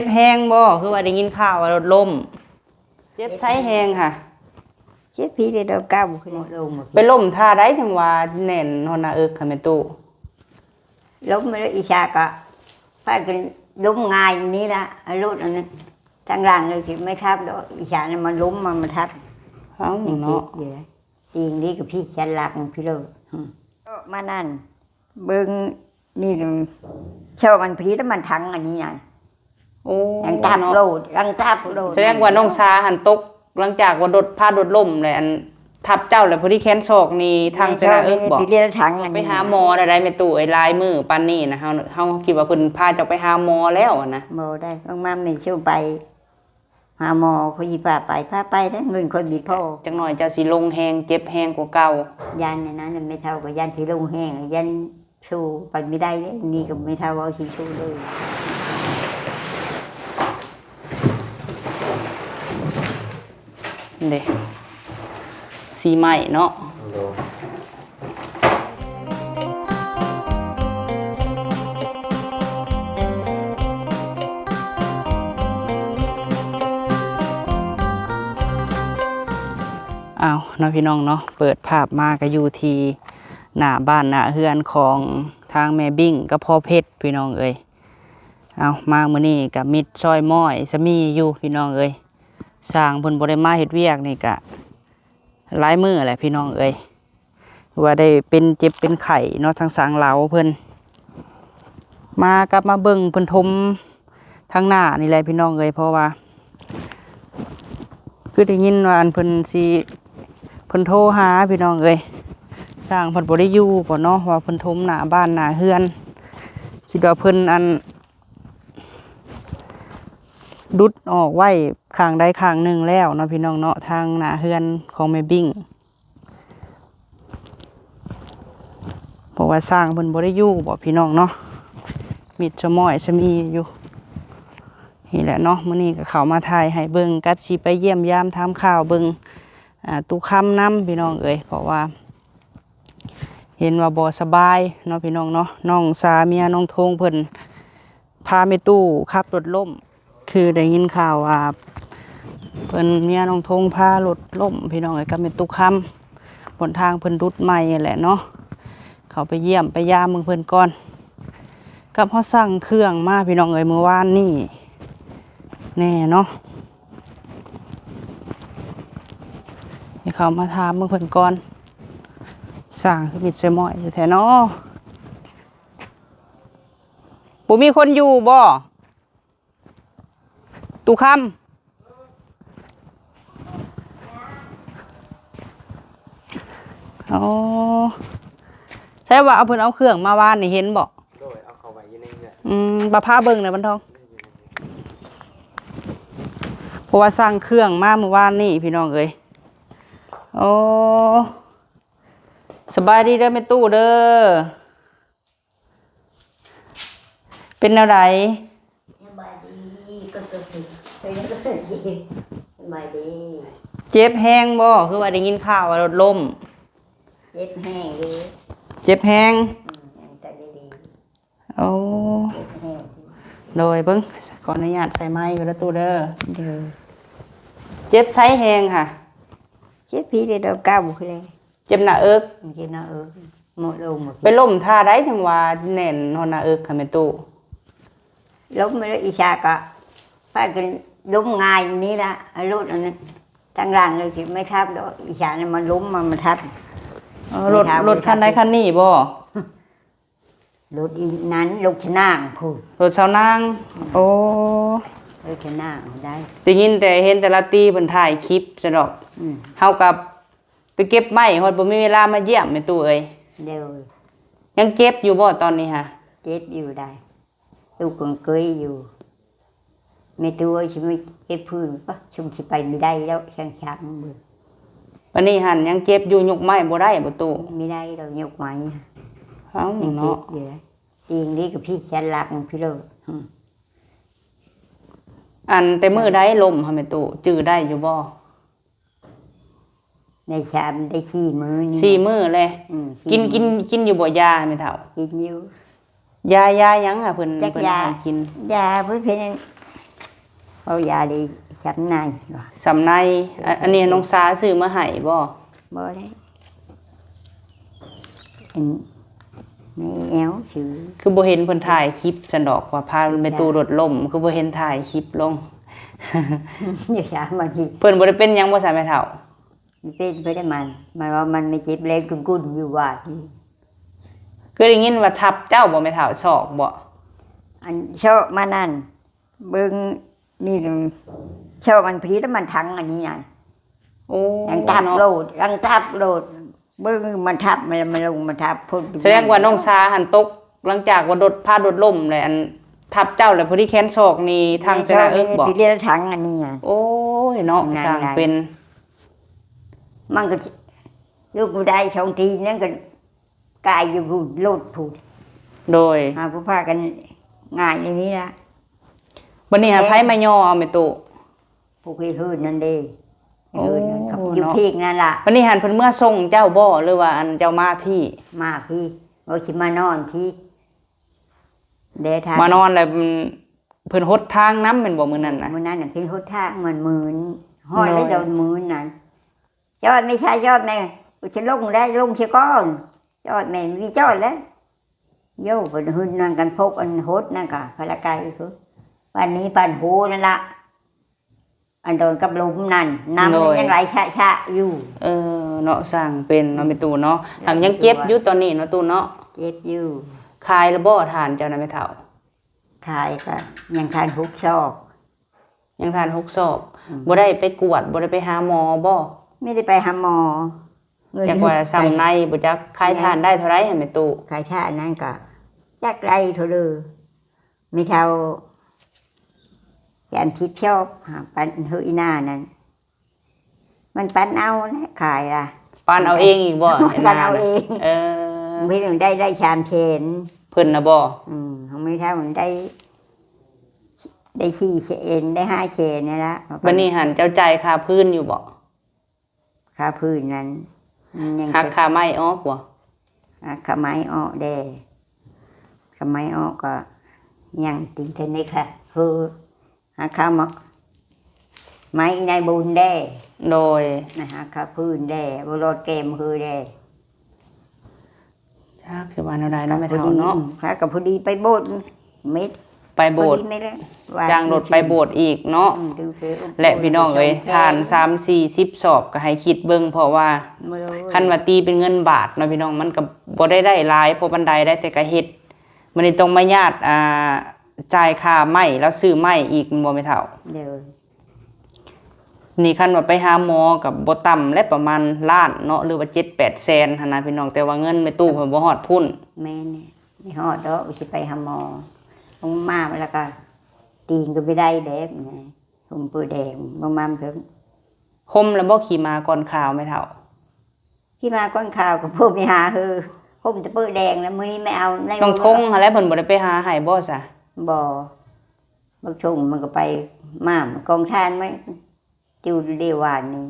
ເຈັບແຮງບໍ່? ຄືວ່າໄດ້ຍິນຂ່າວວ່າລົດລົ້ມ. ເຈັບໃສແຮງຫະ? ເຈັບພີ້ເດ້ ດອກເກົ່າຂຶ້ນລົງ. ໄປລົ້ມທ່າໃດຈັ່ງວ່າແໜ້ນຮອດໜ້າເອິກຫັ້ນແມ່ຕູ້? ລົ້ມແລ້ວອີສາກໍພາກັນລົ້ມງ່າຍນີ້ລະ ລົດອັນນັ້ນທາງຫຼັງເລີຍ ຊິໄມ່ທັບດອກ. ອີສານັ້ນມາລົ້ມມາ ມາທັບ. ເອົ້າເນາະ ຕີງນີ້ກໍພິກສັນຫຼັງພີ້ໂລດ. ມານັ້ນ ເບິ່ງນີ້ ຊອກອັນຜະລິດນ້ຳມັນຖັງອັນນີ້ນະ. ໂອ້ ຫຼັງຈາກໂລດ ຫຼັງຈາກໂລດ ສະແດງວ່ານ້ອງສາຫັ້ນຕົກ ຫຼັງຈາກວ່າລົດ ພາລົດລົ້ມແລ້ວ ອັນ ທັບເຈົ້າແລ້ວ ພໍດີແຂນສອກນີ້ທັງໃສ່ໜ້າເອິກບໍ? ໄປຫາໝໍແລ້ວໄດ໋ແມ່ຕູ້ເອີຍ. ຫຼາຍມື້ປານນີ້ນະ ເຮົາ ເຮົາຄິດວ່າເພິ່ນພາເຈົ້າໄປຫາໝໍແລ້ວນະ. ບໍ່ໄດ້ ຕ້ອງມາແມ່ຊູໄປ ຫາໝໍ ຂ້ອຍຊິພາໄປ ພາໄປແລ້ວເງິນຂ້ອຍມີພໍ. ຈັກໜ້ອຍເຈົ້າຊິລົງແຮງ ເຈັບແຮງກວ່າເກົ່າ. ຢ້ານແນວນັ້ນແມ່ເຖົ້າ ກໍຢ້ານຊິລົງແຮງ ຢ້ານສູ້ໄປບໍ່ໄດ້ເດ້. ນີ້ກໍແມ່ເຖົ້າເວົ້າຊິສູ້ເລີຍ. ເດ້ ສີໄມ້ເນາະ. ໂດຍ. ອ້າວ ເນາະ ພີ່ນ້ອງເນາະ ເປີດພາບມາກໍຢູ່ທີ່ໜ້າບ້ານໜ້າເຮືອນຂອງທາງແມ່ບິ້ງກັບພໍ່ເພັດ ພີ່ນ້ອງເອີຍ. ເອົາ ມາມື້ນີ້ກໍມິດຊອຍມ້ອຍສະໝີຢູ່ ພີ່ນ້ອງເອີຍ. ຊ່າງເພິ່ນບໍ່ໄດ້ມາເຮັດວຽກນີ້ກະຫຼາຍມື້ແຫຼະ ພີ່ນ້ອງເອີຍ. ວ່າໄດ້ເປັນເຈັບເປັນໄຂ້ເນາະ ທາງຊ່າງລາວເພິ່ນ ມາກັບມາເບິ່ງເພິ່ນຖົມທາງໜ້ານີ້ແຫຼະ ພີ່ນ້ອງເອີຍ. ເພາະວ່າຄືໄດ້ຍິນວ່າອັນເພິ່ນຊິ ເພິ່ນໂທຫາ ພີ່ນ້ອງເອີຍ. ຊ່າງເພິ່ນບໍ່ໄດ້ຢູ່ບໍເນາະ ວ່າເພິ່ນຖົມໜ້າບ້ານໜ້າເຮືອນ. ຄິດວ່າເພິ່ນອັນ ດຸດອອກໄວ້ຂ້າງໃດຂ້າງໜຶ່ງແລ້ວເນາະ ພີ່ນ້ອງເນາະ ທາງໜ້າເຮືອນຂອງແມ່ບິ້ງ. ເພາະວ່າຊ່າງເພິ່ນບໍ່ໄດ້ຢູ່ບໍ ພີ່ນ້ອງເນາະ ມິດຊະມ້ອຍຊະໝີຢູ່. ນີ້ແຫຼະເນາະ ມື້ນີ້ກໍເຂົ້າມາຖ່າຍໃຫ້ເບິ່ງ ກັບຊິໄປຢ້ຽມຢາມຖາມຂ່າວເບິ່ງ ອ່າ ຕູ້ຄຳນຳ ພີ່ນ້ອງເອີຍ. ເພາະວ່າ ເຫັນວ່າບໍ່ສະບາຍເນາະ ພີ່ນ້ອງເນາະ. ນ້ອງສາເມຍນ້ອງທົງເພິ່ນພາແມ່ຕູ້ຂັບລົດລົ້ມ ຄືໄດ້ຍິນຂ່າວວ່າເພິ່ນ ເມຍນ້ອງທົງພາລົດລົ້ມ ພີ່ນ້ອງເອີຍ ກັບແມ່ຕູ້ຄຳ ຫົນທາງເພິ່ນດຸດໃໝ່ແຫຼະເນາະ. ເຂົ້າໄປຢ້ຽມໄປຢາມເບິ່ງເພິ່ນກ່ອນ ກັບເຮົາສັ່ງເຄື່ອງມາ ພີ່ນ້ອງເອີຍ ມື້ວານນີ້ແນ່ເນາະ. ໃຫ້ເຂົ້າມາຖາມເບິ່ງເພິ່ນກ່ອນ. ຊ່າງຄືມິດໃສ່ໝ້ອຍແທ້ເນາະ. ບໍ່ມີຄົນຢູ່ບໍ່? ຕູ້ຄຳ. ອໍ ໃຊ່ວ່າເອົາ ເພິ່ນເອົາເຄື່ອງມາວານນີ້ ເຫັນບໍ່? ໂດຍ ເອົາເຂົ້າໄວ້ຢູ່ໃນເຮືອນ. ອືມ ບາພາເບິ່ງແດ່ບັນທອງ. ເພາະວ່າສັ່ງເຄື່ອງມາມື້ວານນີ້ ພີ່ນ້ອງເອີຍ. ໂອ້ ສະບາຍດີເດີແມ່ຕູ້ເດີ. ເປັນແນວໃດ? ສະບາຍດີ. ສະບາຍດີ. ເຈັບແຮງບໍ່? ຄືວ່າໄດ້ຍິນຂ່າວວ່າລົດລົ້ມ. ເຈັບແຮງເດ້. ເຈັບແຮງ? ອືມ ແຮງແຕ່ດີໆ. ໂອ້ ເຈັບແຮງ. ໂດຍ ເບິ່ງ ຂໍອະນຸຍາດໃສ່ໄມກ່ອນເດີຕູ້ເດີ. ໂດຍ. ເຈັບໃສແຮງຫະ? ເຈັບພີ້ເດ້ ດອກເກົ່າຄືແລ. ເຈັບໜ້າເອິກ. ເຈັບໜ້າເອິກ ໝົດລົງໝົດ. ໄປລົ້ມທ່າໃດຈັ່ງວ່າແໜ້ນຮອດໜ້າເອິກຫັ້ນແມ່ຕູ້? ລົ້ມແລ້ວອີສາກະພາກັນລົ້ມງ່າຍນີ້ລະ ລົດອັນນັ້ນທາງຫຼັງເລີຍ ຊິໄມ່ທັບດອກ. ອີສານັ້ນມາລົ້ມມາ ມາທັບ. ເອີ ລົດ ລົດຄັນໃດຄັນນີ້ບໍ? ລົດອີນັ້ນ ລົດຊະນາງພຸ້ນ. ລົດຊາວນາງ. ອືມ ໂອ້ ລົດຊະນາງໄດ້. ໄດ້ຍິນແຕ່ ເຫັນແຕ່ລາຕີເພິ່ນຖ່າຍຄລິບຊະດອກ. ອືມ ເຮົາກໍ ໄປເກັບໄມ້ ຮອດບໍ່ມີເວລາມາຢ້ຽມແມ່ຕູ້ເອີຍ. ໂດຍ. ຍັງເຈັບຢູ່ບໍ່ຕອນນີ້ຫະ? ເຈັບຢູ່ໄດ໋ ລູກກໍເຄີຍຢູ່. ແມ່ຕູ້ເອີຍ ຊິມາເກັບພື້ນປະ ຊຸມຊິໄປບໍ່ໄດ້ແລ້ວ ຊ່າງໆເບິ່ງ. ບັດນີ້ຫັ້ນຍັງເຈັບຢູ່ ຍົກໄມ້ບໍ່ໄດ້ບໍ່ຕູ້? ບໍ່ໄດ້ດອກ ຍົກໄມ້. ເອົ້າ ຍັງເຈັບຢູ່ ເນາະ ຕີງນີ້ກໍພິກສັນຫຼັງພີ້ໂລດ. ອັນແຕ່ມື້ໃດລົ້ມຫະແມ່ຕູ້ ຈື່ໄດ້ຢູ່ບໍ່? ໄດ້ສາມ ໄດ້ສີ່ມື້ນີ້ ສີ່ມື້ແລະ. ອືມ ສີ່ມື້. ກິນ ກິນຢູ່ບໍ່ຢາແມ່ເຖົ້າ? ກິນຢູ່. ຢາ ຢາຫຍັງຫະເພິ່ນ ເພິ່ນໃຫ້ກິນ? ຢາເພິ່ນເປັນ ເພິ່ນ ເວົ້າຢາດີ ຊ້ຳໃນວ່າ ຊ້ຳໃນ. ອາ ອັນນີ້ນ້ອງຊາຊື້ມາໃຫ້ບໍ່? ບໍ່ໄດ້ ອັນນີ້ແອວຊື່. ຄືບໍ່ເຫັນເພິ່ນຖ່າຍຄລິບຊັ້ນດອກ ວ່າພາແມ່ຕູ້ລົດລົ້ມ ຄືບໍ່ເຫັນຖ່າຍຄລິບລົງ? ຢ່າຖາມມາທີ. ເພິ່ນບໍ່ໄດ້ເປັນຫຍັງບໍ່ຊະແມ່ເຖົ້າ? ເປັນໄປໄດ້ມັນ ໝາຍວ່າມັນໄດ້ເຈັບແລງກຸ້ນໆຢູ່ວ່າ. ຄືໄດ້ຍິນວ່າທັບເຈົ້າບໍ່ແມ່ເຖົ້າ? ຊອກບໍ່? ອັນຊອກມານັ້ນ ເບິ່ງນີ້ ຊອກອັນພີດແລ້ວມັນທັງອັນນີ້ນັ້ນ. ໂອ້ ຍັງທັບໂລດ ຍັງທັບໂລດ ເບິ່ງມັນທັບ ມັນ ມັນລົງ ມັນທັບພຸ້ນ. ສະແດງວ່ານ້ອງຊາຫັ້ນຕົກ ຫຼັງຈາກວ່າລົດ ພາລົດລົ້ມແລ້ວ ອັນທັບເຈົ້າແລ້ວ ພໍດີແຂນຊອກນີ້ທັງໃສ່ໜ້າເອິກບໍ່? ເປັນເລື່ອງທັງອັນນີ້. ໂອ້ຍເນາະ ຊ່າງເປັນ. ມັນກໍລຸກບໍ່ໄດ້ ສອງຕີນນັ້ນກໍກາຍຢູ່ພຸ້ນ ລົດພຸ້ນ. ໂດຍ ຫາຜູ້ພາກັນງ່າຍຢູ່ນີ້ລະ. ບັດນີ້ຫາໃຜມາຍໍເອົາແມ່ຕູ້? ຜູ້ທີ່ເຮືອນນັ້ນເດ້. ໂອ້ ເຮືອນນັ້ນກັບຢູ່ເນາະ ພີກນັ້ນລະ. ບັດນີ້ຫັ້ນເພິ່ນເມືອສົ່ງເຈົ້າບໍ່ ຫຼືວ່າອັນເຈົ້າມາພີ້? ມາພີ້ ວ່າຊິມານອນພີ້ເດ້. ມານອນແລ້ວ ເພິ່ນຫົດທາງນຳແມ່ນບໍ່ມື້ນັ້ນນະ? ມື້ນັ້ນນະເພິ່ນຫົດທາງ ມັນມືນ ຮອດແລ້ວດອນມືນນັ້ນ. ຈອດແມ່ຊາຍ ຈອດແມ່ ກູຊິລົງໄດ້ ລົງຊິກ່ອນ. ຈອດແມ່ ມີຈອດແລ້ວ. ໂຍ ເພິ່ນຫຶນນັ້ນກັນ ພົກອັນຫົດນັ້ນກະພະລະໄກຄື ບ້ານນີ້ບ້ານໂຮນັ້ນລະ. ອັນດອນກັບລົມນັ້ນ ນ້ຳ ໂດຍ ຍັງໄຫຼຊະໆຢູ່. ເອີ ເນາະ ຊ່າງເປັນເນາະແມ່ຕູ້ເນາະ. ຫາກຍັງເຈັບຢູ່ຕອນນີ້ເນາະຕູ້ເນາະ? ເຈັບຢູ່. ຂາຍລະບໍ່ຖ່ານເຈົ້ານະແມ່ເຖົ້າ? ຂາຍກະຍັງຖ່ານຫົກຊອກ. ຍັງຖ່ານຫົກຊອກ. ອືມ ບໍ່ໄດ້ໄປກວດ ບໍ່ໄດ້ໄປຫາໝໍບໍ່? ມີແຕ່ໄປຫາໝໍ. ຈັກວ່າຊ່ຳໃນບໍ່ຈັກ. ຂາຍຖ່ານໄດ້ເທົ່າໃດຫັ້ນແມ່ຕູ້? ຂາຍຖ່ານນັ້ນກະຈັກໄດ້ເທົ່າເດີ ແມ່ເຖົ້າ ສາມສິບຊອກ ປັນເຮີອີ່ໜ້ານັ້ນ. ມັນປັນເອົາແຫຼະ ຂາຍລະ. ປັນເອົາເອງອີກບໍ່? ປັນເອົາເອງ. ເອີ ເພິ່ນໄດ້ ໄດ້ສາມແສນ. ເພິ່ນນະບໍ່? ອືມ ຂອງແມ່ເຖົ້າໄດ້ ໄດ້ສີ່ແສນ ໄດ້ຫ້າແສນນີ້ລະ. ບັດນີ້ຫັ້ນເຈົ້າຈ່າຍຄ່າພື້ນຢູ່ບໍ່? ຄ່າພື້ນນັ້ນ ມັນຍັງ ຫັກຄ່າໄມ້ອອກບໍ່? ຫັກຄ່າໄມ້ອອກແດ່. ຄ່າໄມ້ອອກກໍຍັງຕິງເທົ່ານີ້ຄ່ະ ຄືຫັກຄ່າ ມ- ໄມ້ນາຍບຸນແດ່. ໂດຍ ນະ ຫັກຄ່າພື້ນແດ່ ບໍ່ລອດແກ້ມຄືແດ່. ຈັກຊິວ່າແນວໃດເນາະແມ່ເຖົ້າເນາະ. ຂ້າກໍພໍດີໄປໂບດ ເມັດ ໄປໂບດ ຈ້າງລົດໄປໂບດອີກເນາະ. ອືມ ແລະພີ່ນ້ອງເອີຍ ຖ່ານສາມສີ່ສິບສອບກໍໃຫ້ຄິດເບິ່ງ ເພາະວ່າ ໂດຍ ຄັນວ່າຕີເປັນເງິນບາດເນາະພີ່ນ້ອງ ມັນກໍບໍ່ໄດ້ ໄດ້ຫຼາຍພໍປານໃດໄດ໋ ແຕ່ກໍເຮັດ. ມື້ນີ້ຕ້ອງມາຍາດ ອ່າ ຈ່າຍຄ່າໄມ້ ແລ້ວຊື້ໄມ້ອີກແມ່ນບໍ່ແມ່ເຖົ້າ? ໂດຍ. ນີ້ຄັນວ່າໄປຫາໝໍກໍບໍ່ຕ່ຳແຫຼະ ປະມານລ້ານເນາະ ຫຼືວ່າເຈັດແປດແສນຫັ້ນນະພີ່ນ້ອງ ແຕ່ວ່າເງິນແມ່ຕູ້ເພິ່ນບໍ່ຮອດພຸ້ນ. ແມ່ນແຫຼະ ບໍ່ຮອດດອກ ຊິໄປຫາໝໍ ລົງມາແລ້ວກໍຕີນກໍບໍ່ໄດ້ແບບນີ້ ຫົ່ມເປີແດງ ບໍ່ມາເພິ່ນ. ຫົ່ມແລ້ວບໍ່ຂີ້ໝາກ່ອນຂາວແມ່ເຖົ້າ? ຂີ້ໝາກ່ອນຂາວກໍບໍ່ໄປຫາເຮີ ຫົ່ມແຕ່ເປີແດງ ແລ້ວມື້ນີ້ແມ່ເອົາໃນ ນ້ອງທົງຫັ້ນແຫຼະ ເພິ່ນບໍ່ໄດ້ໄປຫາໃຫ້ບໍ່ຊະ? ບໍ່. ບັກຊົງມັນກໍໄປໝາມກອງຖ່ານມາຢູ່ເດວວານນີ້.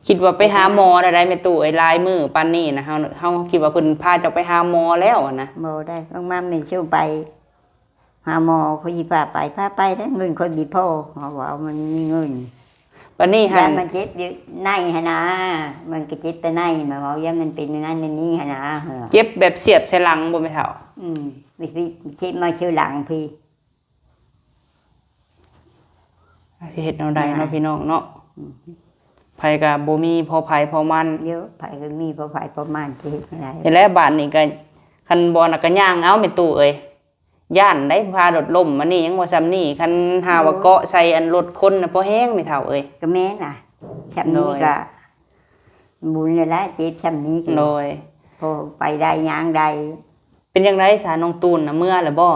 ຄິດວ່າໄປຫາໝໍແລ້ວໄດ໋ແມ່ຕູ້ເອີຍ ຫຼາຍມື້ປານນີ້ນະ ເຮົາ ເຮົາຄິດວ່າເພິ່ນພາເຈົ້າໄປຫາໝໍແລ້ວຫັ້ນນະ. ບໍ່ໄດ້ ບາງມາແມ່ນຊິໄປຫາໝໍ ຂ້ອຍຊິພາໄປ ພາໄປແລ້ວເງິນຂ້ອຍບໍ່ພໍ ເຮົາວ່າມັນມີເງິນ. ບາດນີ້ຫັ້ນ ມັນເຈັບຢູ່ໃນຫັ້ນນະ ມັນກໍເຈັບແຕ່ໃນ ມາເວົ້າຢ່າງມັນເປັນແນວນັ້ນແນວນີ້ຫັ້ນນະ. ເຈັບແບບສຽບໃສ່ຫຼັງບໍ່ແມ່ເຖົ້າ? ອືມ ເຈັບມາເຊີຫຼັງພີ້. ຊິເຮັດແນວໃດເນາະ ພີ່ນ້ອງເນາະ ອືມ ໃຜກໍບໍ່ມີພໍໃຜພໍມັນ. ເອີ ໃຜກໍມີພໍໃຜພໍມັນ ຊິເຮັດແນວໃດ? ນີ້ແຫຼະ ບາດນີ້ກໍ ຄັນບໍ່ນະກໍຍ່າງເອົາແມ່ຕູ້ເອີຍ ຢ້ານໄດ໋ ພາລົດລົ້ມ ອັນນີ້ຍັງບໍ່ຊ່ຳນີ້ ຄັນຫາວ່າເກາະໃສ່ອັນລົດຄົນນະ ພໍແຮງແມ່ເຖົ້າເອີຍ. ກໍແມ່ນນະ ຊ່ຳນີ້ກໍບຸນແລ້ວລະ ເຈັບຊ່ຳນີ້. ໂດຍ ພໍໄປໄດ້ ຍ່າງໄດ້. ເປັນຈັ່ງໃດຊະ ນ້ອງຕູນນະ ເມືອແລ້ວບໍ່?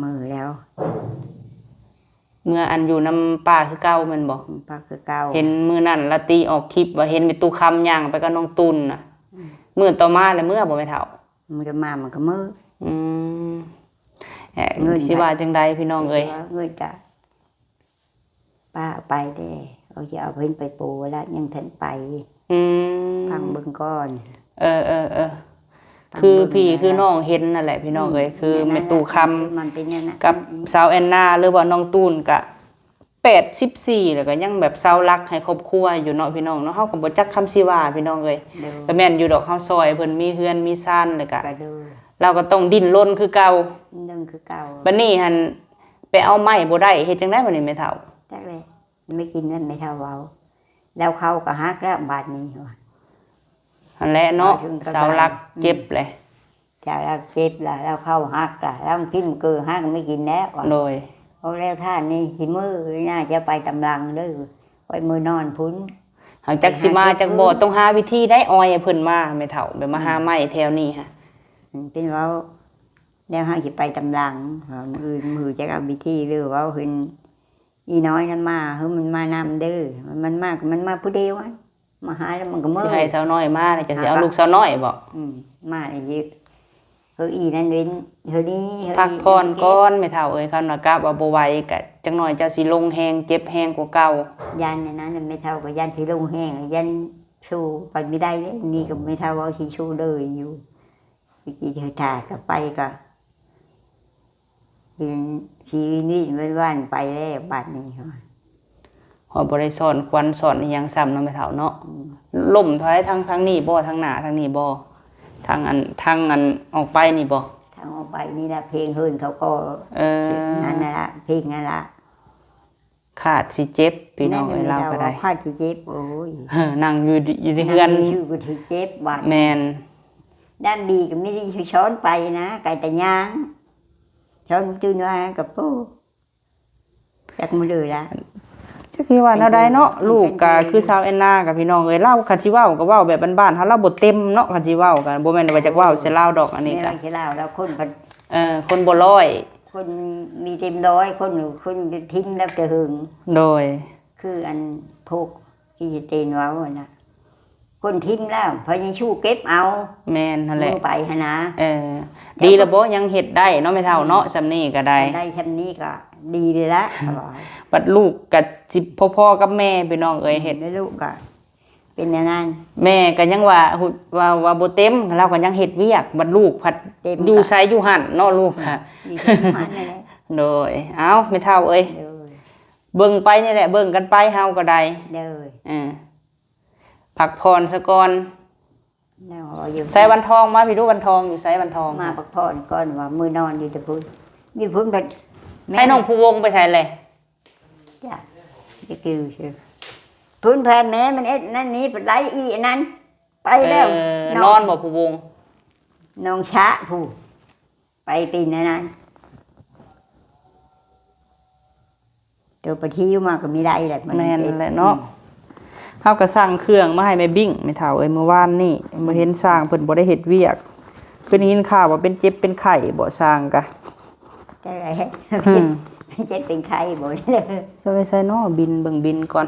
ມື້ແລ້ວ ເມືອ ອັນຢູ່ນຳປ້າຄືເກົ່າແມ່ນບໍ່? ນຳປ້າຄືເກົ່າ. ເຫັນມື້ນັ້ນລາຕີອອກຄລິບວ່າເຫັນແມ່ຕູ້ຄຳຍ່າງໄປກັບນ້ອງຕຸ່ນນະ. ອືມ ມື້ຕໍ່ມາແລ້ວເມືອບໍ່ແມ່ເຖົ້າ? ມື້ຕໍ່ມາມັນກໍມື້. ອືມ ເອີ ເງິນ ຊິວ່າຈັ່ງໃດພີ່ນ້ອງເອີຍ? ເງິນກະ ປ້າໄປແດ່ ເອົາ ຊິເອົາເພິ່ນໄປປູລະ ຍັງທັນໄປ. ອືມ ຟັງເບິ່ງກ່ອນ. ເອີໆ ຄືພີ່ຄືນ້ອງເຫັນນັ້ນແຫຼະພີ່ນ້ອງເອີຍ ຄືແມ່ຕູ້ຄຳ ມັນເປັນແນວນັ້ນ ກັບສາວແອນນາ ຫຼືວ່ານ້ອງຕູນກະ ແປດສິບສີ່ ແລ້ວກໍຍັງແບບເສົາຫຼັກໃຫ້ຄອບຄົວຢູ່ເນາະພີ່ນ້ອງເນາະ ເຮົາກໍບໍ່ຈັກຄຳຊິວ່າພີ່ນ້ອງເອີຍ ໂດຍ ກໍແມ່ນຢູ່ດອກ ເຮົາຊ່ອຍເພິ່ນມີເຮືອນມີຊານ ແລ້ວກໍ ໂດຍ ລາວກໍຕ້ອງດີ້ນລົນຄືເກົ່າ ດີ້ນລົນຄືເກົ່າ ບັດນີ້ຫັ້ນໄປເອົາໄມ້ບໍ່ໄດ້ ເຮັດຈັ່ງໃດບັດນີ້ແມ່ເຖົ້າ? ຈັກແຫຼະ ໄປກິນເງິນແມ່ເຖົ້າເວົ້າ ແລ້ວເຂົາກໍຫັກແລ້ວບາດນີ້ວ່າ ຫັ້ນແຫຼະເນາະ ເສົາຫຼັກເຈັບແຫຼະ ເສົາຫຼັກເຈັບລະ ແລ້ວເຂົາຫັກລະ ແລ້ວກິນເກີຫັກໄມ່ກິນແລ້ວວ່າ ໂດຍ ໂອ ແລ້ວທ່ານນີ້ຊິມື້ໜ້າຈະໄປຕຳຫຼັງເດີ ໄວ້ມື້ນອນພຸ້ນ ຫາກຈັກຊິມາຈັກບໍ່ ຕ້ອງຫາວິທີໃດອອຍໃຫ້ເພິ່ນມາ ແມ່ເຖົ້າ ແບບມາຫາໄມ້ແຖວນີ້ຫະ ເປັນເວົ້າ ແລ້ວເຮົາຊິໄປຕຳຫຼັງ ມື້ອື່ນມື້ຈັກເອົາວິທີເດີ ເວົ້າເພິ່ນ ອີນ້ອຍນຳມາ ເຮີ ມັນມານຳເດີ ມັນມາ ມັນມາຜູ້ດຽວ ມາຫາແລ້ວມັນກໍເມີ ຊິໃຫ້ສາວນ້ອຍມາ ແລ້ວຈະຊິເອົາລູກສາວນ້ອຍບໍ? ອືມ ມາແລ້ວຊິ ເຮີ ອີນັ້ນເວັນ ເຮີ ນີ້ ເຮີ ພັກຜ່ອນກ່ອນແມ່ເຖົ້າເອີຍ ຄັນວ່າກະວ່າບໍ່ໄຫວ ກະຈັກໜ້ອຍເຈົ້າຊິລົງແຮງ ເຈັບແຮງກວ່າເກົ່າ ຢ້ານແນວນັ້ນ ແມ່ເຖົ້າກໍຢ້ານຊິລົງແຮງ ຢ້ານສູ້ໄປບໍ່ໄດ້ເດ້ ນີ້ກໍແມ່ເຖົ້າເວົ້າຊິສູ້ເລີຍຢູ່ ຕະກີ້ເທີຖ້າກໍໄປກໍ ເປັນຊີວິດນີ້ມັນວ່າໄປແລ້ວບາດນີ້ ເຮົາບໍ່ໄດ້ສອນຂວັນສອນອີ່ຫຍັງຊ້ຳເນາະແມ່ເຖົ້າເນາະ ອືມ ລົ້ມເທົ່າໃດ ທາງ ທາງນີ້ບໍ່ ທາງໜ້າທາງນີ້ບໍ່ ທາງອັນ ທາງອັນອອກໄປນີ້ບໍ່ ທາງອອກໄປນີ້ລະ ເພງເຮີນເຂົາກໍ ເອີ ນັ້ນນະລະ ເພງນັ້ນລະ ຄາດຊິເຈັບພີ່ນ້ອງເອີຍ ລາວກໍໄດ້ ຄາດຊິເຈັບ ໂອ້ຍ ເອີ ນັ່ງຢູ່ ຢູ່ໃນເຮືອນ ນັ່ງຢູ່ຊື່ກໍຖືເຈັບບາດ ແມ່ນ ດ້ານດີກໍມີແຕ່ຊ້ອນໄປນະ ໄກແຕ່ຍ່າງ ຊ້ອນຕື່ນມາກໍໂອ້ ຈັກມື້ເລີຍລະ ຈັກຊິວ່າແນວໃດເນາະ ລູກກໍຄືສາວແອນນາກໍພີ່ນ້ອງເອີຍ ລາວຄັນຊິເວົ້າກໍເວົ້າແບບບ້ານໆເຮົາ ລາວບໍ່ເຕັມເນາະ ຄັນຊິເວົ້າກໍບໍ່ແມ່ນວ່າຈະເວົ້າໃສ່ລາວດອກ ອັນນີ້ກໍ ແມ່ນ ໃສ່ລາວ ລາວຄົນ ເອີ ຄົນບໍ່ຮ້ອຍ ຄົນມີເຕັມຮ້ອຍ ຄົນ ຄົນຖິ້ມແລ້ວແຕ່ເຫິງ ໂດຍ ຄືອັນພວກທີ່ເຕນເວົ້າຫັ້ນນະ ຄົນຖິ້ມແລ້ວ ພະເຢຊູເກັບເອົາ ແມ່ນຫັ້ນແຫຼະ ໄປຫັ້ນນະ ເອີ ດີລະບໍ່ ຍັງເຮັດໄດ້ເນາະແມ່ເຖົ້າເນາະ ອືມ ສ່ຳນີ້ກໍໄດ້ ໄດ້ສ່ຳນີ້ກໍດີເລີຍລະ ບັດລູກກໍຊິພໍໆກັບແມ່ພີ່ນ້ອງເອີຍ ເຮັດ ອືມ ແມ່ລູກກໍ ເປັນແນວນັ້ນ ແມ່ກໍຍັງວ່າ ວ່າ ວ່າບໍ່ເຕັມ ລາວກໍຍັງເຮັດວຽກ ບັດລູກພັດ ເຕັມ ຢູ່ໃສຢູ່ຫັ້ນເນາະ ລູກ ອືມ ກໍ ຢູ່ໃສຢູ່ຫັ້ນນັ້ນແຫຼະ ໂດຍ ເອົ້າ ແມ່ເຖົ້າເອີຍ ໂດຍ ເບິ່ງໄປນີ້ແຫຼະ ເບິ່ງກັນໄປ ເຮົາກໍໄດ້ ໂດຍ ເອີ ພັກຜ່ອນຊະກ່ອນ ໃຊ້ວັນທອງມາພີ້ດູ ວັນທອງຢູ່ໃສ ວັນທອງ ມາພັກຜ່ອນກ່ອນ ວ່າມື້ນອນຢູ່ແຕ່ພຸ້ນ ຢູ່ພຸ້ນ ໃຊ້ນ້ອງພູວົງໄປໃສແຫຼະ? ຈ້າ ໄປຄືຊື່ ພຸ້ນແຜ່ນແມ່ມັນເຮັດນັ້ນນີ້ໄດ້ອີອັນນັ້ນ ໄປແລ້ວ ເອີ ນອນ ນອນບໍ່ພູວົງ ນ້ອງຊະຜູ້ ໄປປີນອັນນັ້ນ ໂຕປະທິວມາກໍມີໄດ້ແຫຼະ ມັນ ແມ່ນແຫຼະເນາະ ອືມ ເຮົາກໍສັ່ງເຄື່ອງມາໃຫ້ແມ່ບິ້ງ ແມ່ເຖົ້າເອີຍ ມື້ວານນີ້ ອືມ ບໍ່ເຫັນຊ່າງເພິ່ນບໍ່ໄດ້ເຮັດວຽກ ຄືໄດ້ຍິນຂ່າວວ່າເປັນເຈັບເປັນໄຂ້ບໍ່ ຊ່າງກະ ຈັກແຫຼະ ອືມ ເຈັບເປັນໄຂ້ບໍ່ ຈະໄປໃສເນາະ ບິນເບິ່ງບິນກ່ອນ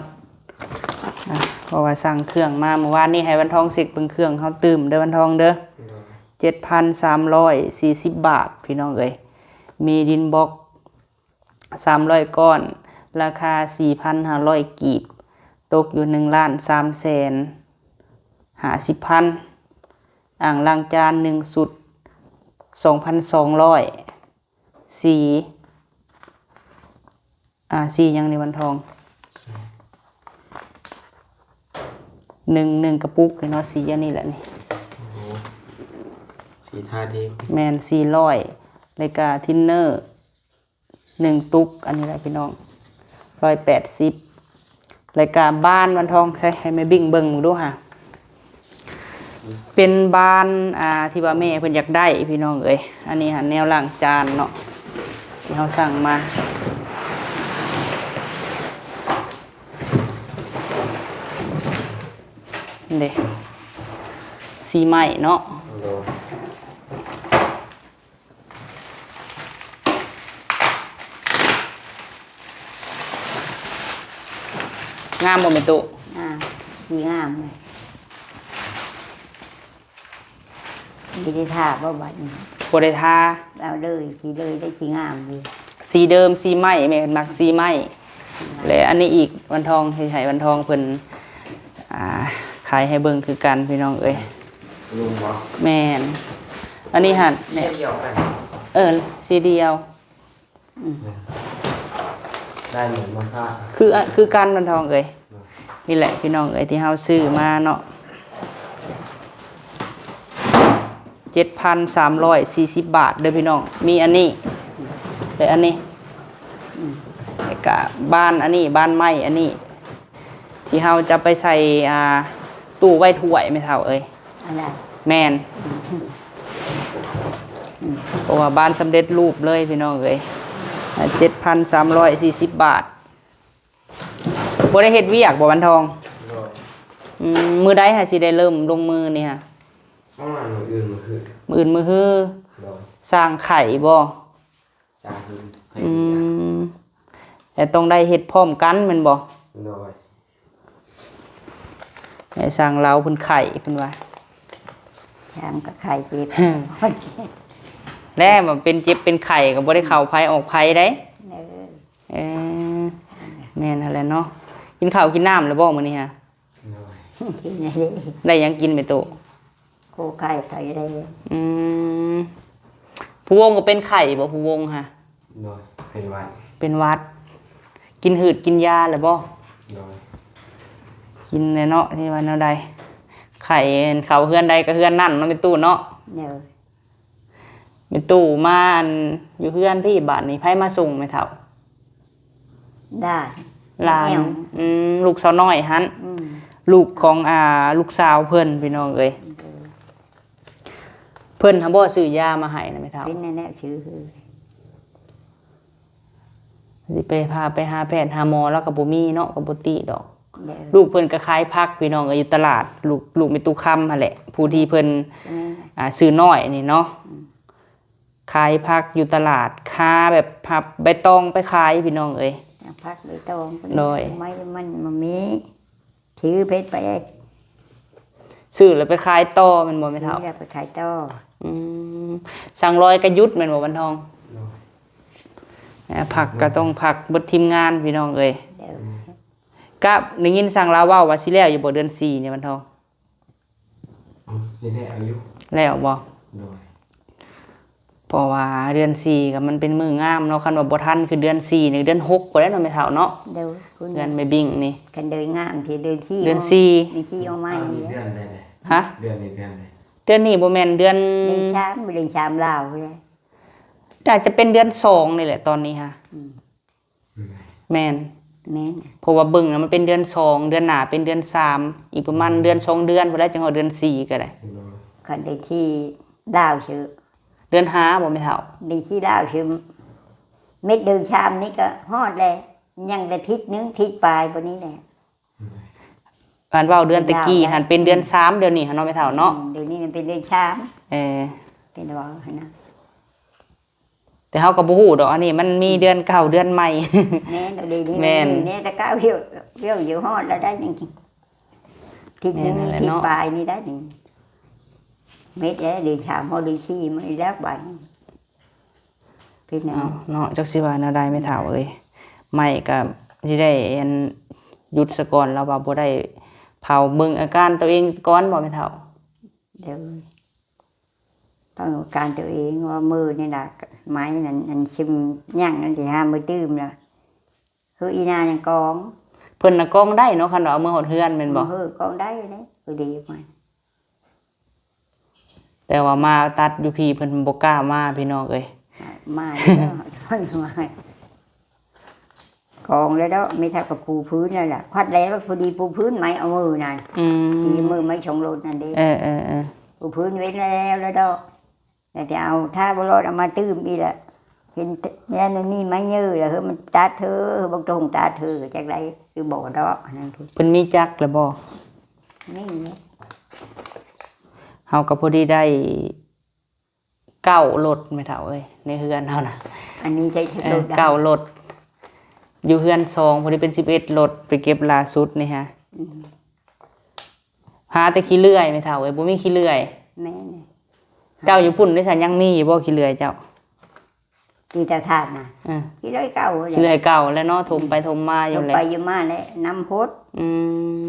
ອ່າ ເພາະວ່າສັ່ງເຄື່ອງມາ ມື້ວານນີ້ໃຫ້ວັນທອງເຊັກເບິ່ງເຄື່ອງເຮົາຕື່ມເດີ ວັນທອງເດີ ໂດຍ ເຈັດພັນສາມຮ້ອຍສີ່ສິບບາດ ພີ່ນ້ອງເອີຍ ມີດິນບລັອກ ສາມຮ້ອຍກ້ອນ ລາຄາສີ່ພັນຫ້າຮ້ອຍກີບ ຕົກຢູ່ ໜຶ່ງລ້ານສາມແສນຫ້າສິບພັນ ອ່າງລ້າງຈານໜຶ່ງຊຸດ ສອງພັນສອງຮ້ອຍ ສີ ອ່າ ສີຫຍັງນີ້ວັນທອງ? ໜຶ່ງ ໜຶ່ງກະປຸກນີ້ເນາະ ສີອັນນີ້ແຫຼະນີ້ ໂອ້ ສີທາດີ ແມ່ນ ສີ່ຮ້ອຍ ແລ້ວກະທິນເນີ ໜຶ່ງຕຸກ ອັນນີ້ແຫຼະພີ່ນ້ອງ ຮ້ອຍແປດສິບ ແລ້ວກະບານວັນທອງ ໃສ່ໃຫ້ແມ່ບິ້ງເບິ່ງດູຫາ ເປັນບານ ອ່າ ທີ່ວ່າແມ່ເພິ່ນຢາກໄດ້ພີ່ນ້ອງເອີຍ ອັນນີ້ຫາແນວລ້າງຈານເນາະ ທີ່ເຮົາສັ່ງມາ ເດ້ ສີໄມ້ເນາະ ໂດຍ ງາມບໍ່ແມ່ຕູ້? ອ່າ ສີງາມເລີຍ ຊິໄດ້ທາບໍ່ບັດນີ້? ບໍ່ໄດ້ທາ ເອົາເລີຍ ສີເລີຍໄດ້ ສີງາມຢູ່ ສີເດີມ ສີໄມ້ ແມ່ນມັກສີໄມ້ ແລະ ອັນນີ້ອີກ ວັນທອງ ເຮັດໃຫ້ວັນທອງເພິ່ນ ອ່າ ຂາຍໃຫ້ເບິ່ງຄືກັນ ພີ່ນ້ອງເອີຍ ລຸງບໍ? ແມ່ນ ອັນນີ້ຫັ້ນ ແມ່ນ ດຽວກັນ ເອີ ສີດຽວ ອືມ ໄດ້ເໝືອນມາຄ່າ ຄື ຄືກັນ ວັນທອງເອີຍ. ນີ້ແຫຼະພີ່ນ້ອງເອີຍ ທີ່ເຮົາຊື້ມາເນາະ ເຈັດພັນສາມຮ້ອຍສີ່ສິບບາດເດີພີ່ນ້ອງ. ມີອັນນີ້ ແລະ ອັນນີ້ ອືມ ແລະກະບານອັນນີ້ ບານໄມ້ອັນນີ້ ທີ່ເຮົາຈະໄປໃສ່ ອ່າ ຕູ້ໄວ້ຖ້ວຍແມ່ເຖົ້າເອີຍ. ອັນນັ້ນ ແມ່ນ ເພາະວ່າບານສຳເລັດຮູບເລີຍພີ່ນ້ອງເອີຍ. ເຈັດພັນສາມຮ້ອຍສີ່ສິບບາດ. ບໍ່ໄດ້ເຮັດວຽກບໍ່ ວັນທອງ? ໂດຍ ອືມ ມື້ໃດຫາຊິໄດ້ເລີ່ມລົງມືນີ້ຫະ? ປະມານມື້ອື່ນມື້ຮື ມື້ອື່ນມື້ຮື. ໂດຍ ສ້າງໄຂ່ບໍ່? ສ້າງໄຂ່ ອືມ ແຕ່ຕ້ອງໄດ້ເຮັດພ້ອມກັນແມ່ນບໍ່? ໂດຍ ແມ່ຊ່າງລາວເພິ່ນໄຂ້ເພິ່ນວ່າ ຊ່າງກໍໄຂ້ເຈັບ ແລ້ວມັນເປັນເຈັບເປັນໄຂ້ກໍບໍ່ໄດ້ເຂົ້າໃຜອອກໃຜເດ້. ເອີ ເອີ ແມ່ນຫັ້ນແຫຼະເນາະ. ກິນເຂົ້າກິນນ້ຳແລ້ວບໍ່ມື້ນີ້ຫະ? ໂດຍ ກິນແລ້ວເດ້. ໄດ້ຫຍັງກິນແມ່ຕູ້? ໂຄໄຂ່ໄຂ່ແດງ. ອືມ ຜູ້ວົງກໍເປັນໄຂ້ບໍ່ ຜູ້ວົງຫະ? ໂດຍ ເປັນຫວັດ ເປັນຫວັດ. ກິນຫືດກິນຢາແລ້ວບໍ່? ໂດຍ ກິນແລ້ວເນາະ. ທີ່ວ່າແນວໃດ ໄຂ້ເຂົ້າເຮືອນໃດກໍເຮືອນນັ້ນເນາະ ແມ່ຕູ້ເນາະ. ໂດຍ ແມ່ຕູ້ມາອັນຢູ່ເຮືອນພີ້ ບາດນີ້ໃຜມາສົ່ງແມ່ເຖົ້າ? ຫຼານ ຫຼານ ອືມ ລູກສາວນ້ອຍຫັ້ນ. ອືມ ລູກຂອງ ອ່າ ລູກສາວເພິ່ນ ພີ່ນ້ອງເອີຍ. ໂດຍ ເພິ່ນຫາບໍ່ຊື້ຢາມາໃຫ້ນະແມ່ເຖົ້າ? ເປັນແນວໆຊື່ ຊິໄປພາໄປຫາແພດຫາໝໍລາວກໍບໍ່ມີເນາະ ກໍບໍ່ຕິດອກ. ໂດຍ ລູກເພິ່ນກໍຂາຍຜັກພີ່ນ້ອງເອີຍ ຢູ່ຕະຫຼາດ. ລູກ ລູກແມ່ຕູ້ຄຳຫັ້ນແຫຼະ ຜູ້ທີ່ເພິ່ນ ອືມ ອ່າ ຊື້ນ້ອຍນີ້ເນາະ. ອືມ ຂາຍຜັກຢູ່ຕະຫຼາດ ຫາແບບຮັບໃບຕອງໄປຂາຍພີ່ນ້ອງເອີຍ. ຫາຜັກໃບຕອງ ໂດຍ ໄມ້ມັນບໍ່ມີ ຖືເພັດໄປ ຊື້ແລ້ວໄປຂາຍຕໍ່ແມ່ນບໍ່ແມ່ເຖົ້າ? ຊື້ແລ້ວໄປຂາຍຕໍ່. ອືມ ສັ່ງລອຍກໍຢຸດແມ່ນບໍ່ ວັນທອງ? ໂດຍ ແມ່ ຜັກກໍຕ້ອງຜັກເບິດທີມງານພີ່ນ້ອງເອີຍ. ໂດຍ ກະໄດ້ຍິນຊ່າງລາວເວົ້າວ່າຊິແລ້ວຢູ່ບໍ່ເດືອນສີ່ນີ້ ວັນທອງ? ອືມ ຊິແລ້ວຢູ່. ແລ້ວບໍ່? ໂດຍ ເພາະວ່າເດືອນສີ່ກໍມັນເປັນມື້ງາມເນາະ ຄັນວ່າບໍ່ທັນຄືເດືອນສີ່ນີ້ ເດືອນຫົກພຸ້ນແຫຼະເນາະແມ່ເຖົ້າເນາະ. ໂດຍ ເຮືອນແມ່ບິ້ງນີ້ ຄັນເດີນງາມຄືເດືອນສີ່ ເດືອນສີ່ ເດືອນສີ່ອອກມາ. ເດືອນໃດ? ຮະ? ເດືອນນີ້ເດືອນໃດ? ເດືອນນີ້ບໍ່ແມ່ນເດືອນ ເດືອນສາມ ເດືອນສາມລາວພຸ້ນແຫຼະ. ໜ້າຈະເປັນເດືອນສອງນີ້ແຫຼະຕອນນີ້ຫະ. ອືມ ແມ່ນ ແມ່ນ ເພາະວ່າເບິ່ງນະ ມັນເປັນເດືອນສອງ ເດືອນໜ້າເປັນເດືອນສາມ ອີກປະມານເດືອນສອງເດືອນພຸ້ນແຫຼະ ຈັ່ງຮອດເດືອນສີ່ກໍໄດ້. ຄັນໄດ້ທີ່ລາວຊື່ ເດືອນຫ້າບໍ່ແມ່ເຖົ້າ? ໄດ້ທີ່ລາວຊື່ ເມັດເດືອນສາມນີ້ກໍຮອດແລ້ວ ຍັງແຕ່ທິດໜຶ່ງ ທິດປາຍບໍ່ນີ້ແຫຼະ. ຄັນເວົ້າເດືອນແຕ່ກີ້ຫັ້ນເປັນເດືອນສາມ ດຽວນີ້ຫັ້ນເນາະແມ່ເຖົ້າເນາະ. ອືມ ດຽວນີ້ມັນເປັນເດືອນສາມ. ເອີ ເປັນວ່າຫັ້ນນະ. ແຕ່ເຮົາກໍບໍ່ຮູ້ດອກ ອັນນີ້ມັນມີເດືອນເກົ່າເດືອນໃໝ່. ແມ່ນ ດຽວນີ້ ແມ່ນ ແຕ່ເກົ່າ ວຽວຢູ່ຮອດແລ້ວໄດ້ນີ້ ທິດໜຶ່ງ ແມ່ນຫັ້ນແຫຼະເນາະ ທິດປາຍນີ້ໄດ້ນີ້ ເມັດແລ້ວ ເດືອນສາມຮອດເດືອນສີ່ ມາອີກແລ້ວບາດນີ້. ເປັນຫຍັງ ເອົາເນາະ ຈັກຊິວ່າແນວໃດແມ່ເຖົ້າເອີຍ. ໄມ້ກໍຊິໄດ້ອັນຢຸດສາກ່ອນ ລາວວ່າບໍ່ໄດ້ເຜົາ. ເບິ່ງອາການຕົວເອງກ່ອນບໍ່ແມ່ເຖົ້າ? ໂດຍ ເບິ່ງອາການຕົວເອງວ່າມື້ນີ້ລະ ໄມ້ນັ້ນ ອັນຊິຍັງນັ້ນຊິຫາມື້ຕື່ມລະ ຄືອີ່ໜ້າຍັງກອງ. ເພິ່ນນະກອງໄດ້ເນາະ ຄັນວ່າເອົາເມືອຮອດເຮືອນແມ່ນບໍ່? ເອີ ກອງໄດ້ເດ້ ຄືດີໄມ້. ແຕ່ວ່າມາຕັດຢູ່ພີ້ເພິ່ນບໍ່ກ້າມາພີ່ນ້ອງເອີຍ. ມາຢູ່ແລ້ວ ມາກອງແລ້ວເນາະ ມີແຕ່ກະປູພື້ນນັ້ນແຫຼະ ພັດແລ້ວພໍດີປູພື້ນໄມ້ເອົາມືນັ້ນ. ອືມ ຕີມືໄມ້ຊົງລົດນັ້ນເດ້. ເອີໆໆ ປູພື້ນເວັ້ນແລ້ວແລ້ວເນາະ ແລ້ວຈະເອົາ ຖ້າບໍ່ລອດເອົາມາຕື່ມອີກລະ. ເຫັນແມ່ນມີໄມ້ເຍີລະ ເຮີ້ ມັນຕັດເທີ ເບິ່ງຕົງຕັດເທີ ຈັກໄດ້ຄືບໍ່ເນາະ. ນັ້ນຄືເພິ່ນມີຈັກລະບໍ່? ມີ ເຮົາກໍພໍດີໄດ້ເກົ້າລົດແມ່ເຖົ້າເອີຍ ໃນເຮືອນເຮົານະ. ອັນນີ້ໃຊ້ຈັກລົດ? ເອີ ເກົ້າລົດ ຢູ່ເຮືອນສອງພໍດີເປັນສິບເອັດລົດ ໄປເກັບລ່າສຸດນີ້ຫະ. ອືມ ຫາແຕ່ຂີ້ເລື່ອຍແມ່ເຖົ້າເອີຍ ບໍ່ມີຂີ້ເລື່ອຍ. ແມ່ນ ເຈົ້າຢູ່ພຸ້ນເດຊະ ຍັງມີຢູ່ບໍ່ຂີ້ເລື່ອຍເຈົ້າ? ທີ່ເຈົ້າຖາມນະ ເອີ ຂີ້ເລື່ອຍເກົ່າ ຂີ້ເລື່ອຍເກົ່າແຫຼະເນາະ ຖົມໄປຖົມມາຢູ່ແຫຼະ ຖົມໄປຢູ່ມາແຫຼະ ນ້ຳຫົດ. ອືມ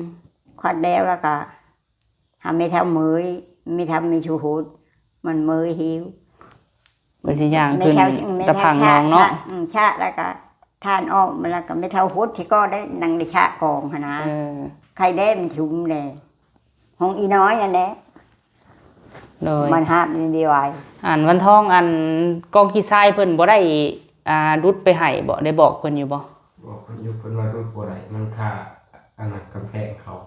ຄວັດແລ້ວລະກະຫາແມ່ເຖົ້າເມີຍ ແມ່ເຖົ້າມີຊູຫົດ ມັນເມີຫິວ. ເພິ່ນຊິຍ່າງ ແມ່ ຂຶ້ນ ເຖົ້າ ແມ່ ຕະພັງ ເຖົ້າ ນອງເນາະ ຊະ ອືມ ຊະ ແລ້ວກໍທ່ານອອກມາ ແລ້ວກໍແມ່ເຖົ້າຫົດທີ່ກໍໄດ້ນັ່ງໄດ້ຊະກອງຫັ້ນນະ. ເອີ ໄຂ່ແດ້ມັນຊຸມແດ່ ຂອງອີນ້ອຍຫັ້ນແຫຼະ. ໂດຍ ມັນຫາບນີ້ໄດ້ໄວ. ອັນວັນທອງ ອັນກອງຂີ້ຊາຍເພິ່ນບໍ່ໄດ້ ອ່າ ດຸດໄປໃຫ້ບໍ່? ໄດ້ບອກເພິ່ນຢູ່ບໍ່? ບອກເພິ່ນຢູ່ ເພິ່ນວ່າດຸດບໍ່ໄດ້ ມັນຄາອັນນັ້ນກຳແພງເຂົາ.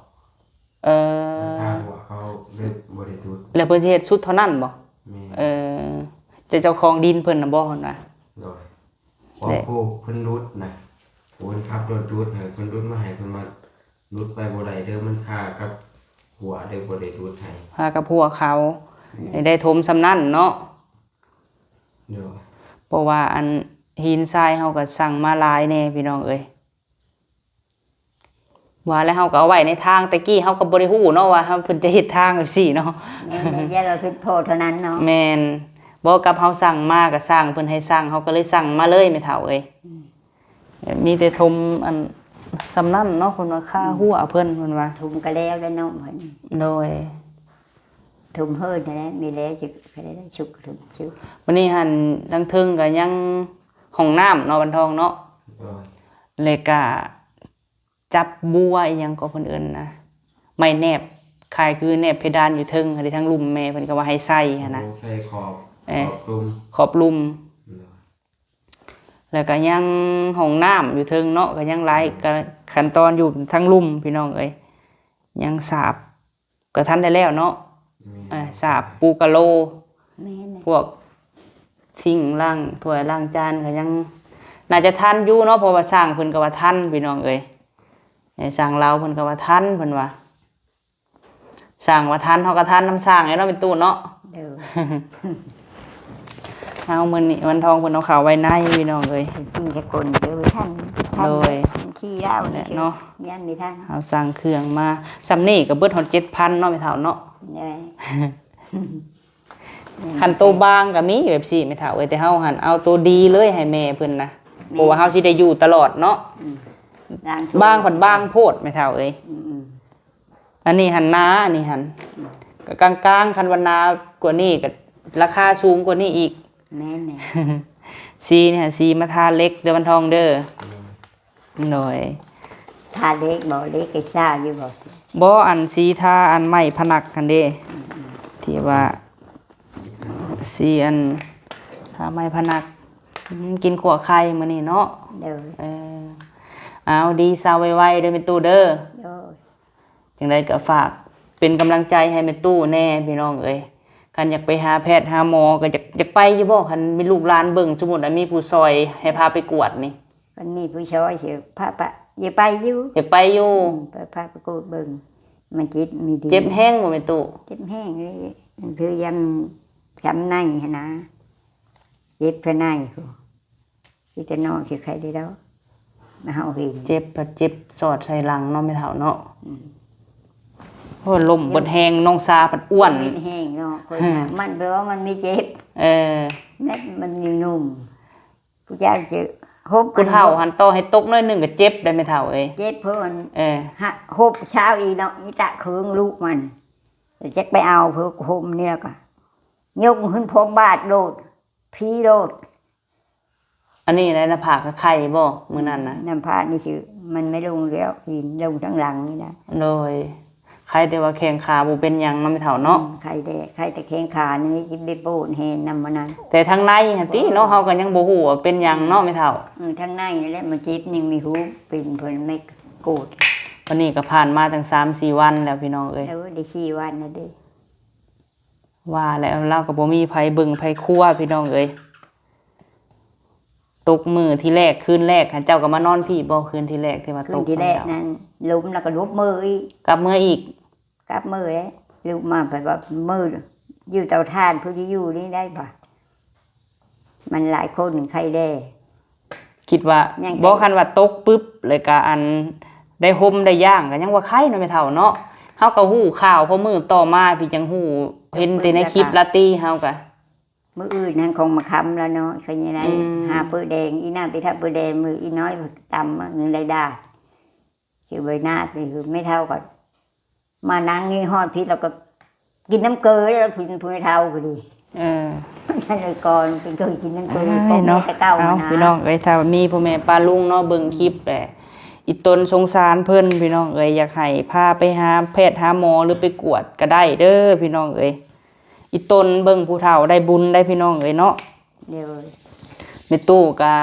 ເອີ ມັນຄາຫົວເຂົາ ເລີຍບໍ່ໄດ້ດຸດ. ແລ້ວເພິ່ນຊິເຮັດຊຸດເທົ່ານັ້ນບໍ່? ແມ່ນ. ເອີ ແຕ່ເຈົ້າຂອງດິນເພິ່ນນະບໍ່ ເພິ່ນວ່າ? ໂດຍ ຂອງ ແລະ ຜູ້ເພິ່ນດຸດນະ ຜູ້ເພິ່ນຂັບລົດດຸດ ເພິ່ນດຸດມາໃຫ້ ເພິ່ນວ່າດຸດໄປບໍ່ໄດ້ເດີ ມັນຄາກັບຫົວເດີ ບໍ່ໄດ້ດຸດໃຫ້ ຄາກັບຫົວເຂົາ. ແມ່ນ. ໄດ້ ໄດ້ຖົມສ່ຳນັ້ນເນາະ. ໂດຍ ເພາະວ່າອັນຫີນຊາຍເຮົາກໍສັ່ງມາຫຼາຍແດ່ພີ່ນ້ອງເອີຍ. ວ່າແລ້ວເຮົາກໍເອົາໄວ້ໃນທາງ ແຕ່ກີ້ເຮົາກໍບໍ່ໄດ້ຮູ້ເນາະວ່າເຮົາ ເພິ່ນຈະເຮັດທາງແບບຊີ້ເນາະ. ແມ່ນ ແມ່ນ ຢ້ານວ່າເພິ່ນພໍເທົ່ານັ້ນເນາະ. ແມ່ນ. ບໍ່ ກັບເຮົາສັ່ງມາກໍຊ່າງເພິ່ນໃຫ້ສັ່ງ ເຮົາກໍເລີຍສັ່ງມາເລີຍແມ່ເຖົ້າເອີຍ. ອືມ ມີແຕ່ຖົມອັນສ່ຳນັ້ນເນາະ ເພິ່ນວ່າຄາ ອືມ ຫົວເພິ່ນ ເພິ່ນວ່າ ຖົມກໍແລ້ວແລ້ວເນາະເພິ່ນ. ໂດຍ ຖົມເຮີນນັ້ນແຫຼະ ມີແລ້ວຈະ ກໍໄດ້ຊຸກຖົມຊຸກ. ບັດນີ້ຫັ້ນ ທາງເທິງກໍຍັງຫ້ອງນ້ຳເນາະ ວັນທອງເນາະ. ໂດຍ ແລ້ວກໍຈັບບົວອີ່ຫຍັງກໍເພິ່ນເອີ້ນນະ ໄມ້ແນບ ຄ້າຍຄືແນບເພດານຢູ່ເທິງຫັ້ນເດ ທາງລຸ່ມແມ່ເພິ່ນກໍວ່າໃຫ້ໃສ່ຫັ້ນນະ. ໂອ້ ໃສ່ຂອບ ເອີ ຂອບລຸ່ມ ຂອບລຸ່ມ. ໂດຍ ແລ້ວກໍຍັງຫ້ອງນ້ຳຢູ່ເທິງເນາະ ກໍຍັງຫຼາຍ ໂດຍ ກະ ຂັ້ນຕອນຢູ່ທາງລຸ່ມພີ່ນ້ອງເອີຍ. ຍັງສາບ ກໍທັນໄດ້ແລ້ວເນາະ. ແມ່ນ. ເອີ ສາບປູກະໂລ. ແມ່ນ. ພວກຊິງລ້າງຖ້ວຍລ້າງຈານກໍຍັງໜ້າຈະທັນຢູ່ເນາະ ເພາະວ່າຊ່າງເພິ່ນກໍວ່າທັນພີ່ນ້ອງເອີຍ. ຊ່າງລາວເພິ່ນກໍວ່າທັນ ເພິ່ນວ່າ ຊ່າງວ່າທັນ ເຮົາກໍທັນນຳຊ່າງແຫຼະເນາະ ແມ່ຕູ້ເນາະ. ໂດຍ ເຮົາ ມື້ນີ້ວັນທອງເພິ່ນເອົາເຂົ້າໄວ້ໃນພີ່ນ້ອງເອີຍ. ກິນແຕ່ຄົນດຽວທັນ ໂດຍ ທີ່ລາວນີ້ເນາະ ຍັງໄດ້ທັນ. ເຮົາສັ່ງເຄື່ອງມາສ່ຳນີ້ກໍເບິດຮອດເຈັດພັນເນາະ ແມ່ເຖົ້າເນາະ. ໂດຍ ຄັນໂຕບາງກໍມີແບບຊີ້ແມ່ເຖົ້າເອີຍ ແຕ່ເຮົາຫັ້ນເອົາໂຕດີເລີຍໃຫ້ແມ່ເພິ່ນນະ. ແມ່ນ. ເພາະວ່າເຮົາຊິໄດ້ຢູ່ຕະຫຼອດເນາະ. ອືມ ບາງ ບາງພັດບາງໂພດແມ່ເຖົ້າເອີຍ. ອືມໆ ອັນນີ້ຫັ້ນໜາ ອັນນີ້ຫັ້ນ ອືມ ກໍກາງໆ ຄັນວ່າໜາກວ່ານີ້ກໍລາຄາສູງກວ່ານີ້ອີກ. ແມ່ນໆ ສີນີ້ຫັ້ນ ສີມາທາເຫຼັກເດີວັນທອງເດີ. ແມ່ນ. ໂດຍ ທາເຫຼັກບໍ່? ເຫຼັກກໍຊາຢູ່ບໍ່? ບໍ່ ອັນສີທາອັນໄມ້ພະນັກຫັ້ນເດ້. ອືມໆ ທີ່ວ່າສີອັນທາໄມ້ພະນັກ. ອືມ ກິນຂົ້ວໄຂ່ມື້ນີ້ເນາະ. ໂດຍ ເອີ ເອົາ ດີຊາໄວໆເດີແມ່ຕູ້ເດີ. ໂດຍ ຈັ່ງໃດກໍຝາກເປັນກຳລັງໃຈໃຫ້ແມ່ຕູ້ແດ່ພີ່ນ້ອງເອີຍ. ຄັນຢາກໄປຫາແພດຫາໝໍກໍຢາກ ຢາກໄປຢູ່ບໍ່? ຄັນມີລູກຫຼານເບິ່ງ ສົມມຸດວ່າມີຜູ້ຊ່ອຍໃຫ້ພາໄປກວດນີ້. ຄັນມີຜູ້ຊ່ອຍຊິພາໄປ ຢາກໄປຢູ່ ຢາກໄປຢູ່. ອືມ ໄປ ພາໄປກວດເບິ່ງ ມັນເຈັບມີດີ. ເຈັບແຮງບໍ່ແມ່ຕູ້? ເຈັບແຮງເລີຍ ຄືຢາມຊ້ຳໃນຫັ້ນນະ ເຈັບພາຍໃນພຸ້ນ. ຊິແຕ່ນອນຊິໄຄໄດ້ດອກ ມາເຮົາເຫັນ. ເຈັບພັດເຈັບສອດໃສ່ຫຼັງເນາະແມ່ເຖົ້າເນາະ. ອືມ ໂອ້ ລົມເບິດແຮງ ນ້ອງຊາພັດອ້ວນ ເປັນແຮງເນາະ. ຂ້ອຍວ່າມັນແປວ່າມັນມີເຈັບ. ເອີ ແມ່ນ ມັນຍັງໜຸ່ມ ຜູ້ເຖົ້າຈະຫົບ ຜູ້ເຖົ້າຫັ້ນຕໍ່ໃຫ້ຕົກໜ້ອຍໜຶ່ງກໍເຈັບໄດ໋ແມ່ເຖົ້າເອີຍ. ເຈັບເພິ່ນ ເອີ ຫະ ຫົບເຊົ້າອີກເນາະ ອີຕະເຄິ່ງລູກມັນ ຈັກໄປເອົາເພິ່ນຫົບນີ້ ແລ້ວກໍຍົກຂຶ້ນພົມບາດໂລດ ພີໂລດ. ອັນນີ້ແຫຼະ ໜ້າຜາກກໍໄຄບໍ່ມື້ນັ້ນນະ? ອືມ ໜ້າຜາກນີ້ຊື່ ມັນໄມ່ລົງແລ້ວ ຫີນລົງທາງຫຼັງນີ້ນະ. ໂດຍ ໄຄແຕ່ວ່າແຂ້ງຂາບໍ່ເປັນຫຍັງເນາະແມ່ເຖົ້າເນາະ. ອືມ ໄຄແຕ່ ໄຄແຕ່ແຂ້ງຂານີ້ ຊິໄປໂປນແຮງນຳມື້ນັ້ນ. ແຕ່ທາງໃນຫັ້ນຕິເນາະ ເຮົາກໍຍັງບໍ່ຮູ້ວ່າເປັນຫຍັງເນາະແມ່ເຖົ້າ. ເອີ ທາງໃນນີ້ແຫຼະມັນເຈັບ ຍັງມີຮູບເປັນເພິ່ນແມ່ໂກດ. ວັນນີ້ກໍຜ່ານມາຕັ້ງສາມສີ່ວັນແລ້ວພີ່ນ້ອງເອີຍ. ເອີ ໄດ້ສີ່ວັນແລ້ວເດ້. ວ່າແລ້ວລາວກໍບໍ່ມີໃຜເບິ່ງໃຜຄົວພີ່ນ້ອງເອີຍ. ຕົກມື້ທີແລກ ຄືນແລກຫັ້ນ ເຈົ້າກໍມານອນພີ້ບໍ່? ຄືນທີແລກທີ່ວ່າຕົກ ຄືນທີແລກນັ້ນ ລົມແລ້ວກໍລຸກເມືອອີກ ກັບເມືອອີກ. ກັບເມືອແລ້ວ ລຸກມາ ເພິ່ນວ່າມື້ຢູ່ເຕົາຖ່ານ ຜູ້ທີ່ຢູ່ນີ້ໄດ້ບໍ່? ມັນຫຼາຍຄົນໄຄແດ່. ຄິດວ່າ ຍັງ ບໍ່ ໄດ້ ຄັນວ່າຕົກປຶບ ແລ້ວກະອັນໄດ້ຮົ່ມໄດ້ຢ່າງ ກໍຍັງວ່າໄຄເນາະແມ່ເຖົ້າເນາະ. ເຮົາກໍຮູ້ຂ່າວພໍມື້ຕໍ່ມາພີ້ຈັ່ງຮູ້ ເຫັນແຕ່ໃນຄລິບລາຕີເຮົາກະ. ມື້ອື່ນຫັ້ນຂອງມາຄຳລະເນາະ ເຂົາຍັງໄດ້ ອືມ ຫາເປີແດງ ອີນາງໄປທັບເປີແດງ ມື້ອີນ້ອຍຕຳ ຍັງໄດ້ດ່າ ຊື່ໃບໜ້າ ຄືແມ່ເຖົ້າກໍ ມານັ່ງນີ້ຮອດພີ້ ແລ້ວກໍກິນນ້ຳເກືອ ແລ້ວຜູ້ ຜູ້ເຖົ້າກໍດີ ເອີ ແຕ່ກ່ອນເປັນເຄີຍກິນນຳເຄີຍ ອ້າຍເນາະ ຂອງແມ່ແຕ່ເກົ່າ ເອົາ ນະ ພີ່ນ້ອງເອີຍ ຖ້າວ່າມີພໍ່ແມ່ປ້າລຸງເນາະ ເບິ່ງຄລິບແຫຼະ ອີ່ຕົນສົງສານເພິ່ນ ພີ່ນ້ອງເອີຍ ຢາກໃຫ້ພາໄປຫາແພດຫາໝໍ ຫຼືໄປກວດກະໄດ້ເດີ ພີ່ນ້ອງເອີຍ ອີ່ຕົນເບິ່ງຜູ້ເຖົ້າໄດ້ບຸນໄດ໋ ພີ່ນ້ອງເອີຍເນາະ. ໂດຍ ແມ່ຕູ້ກະ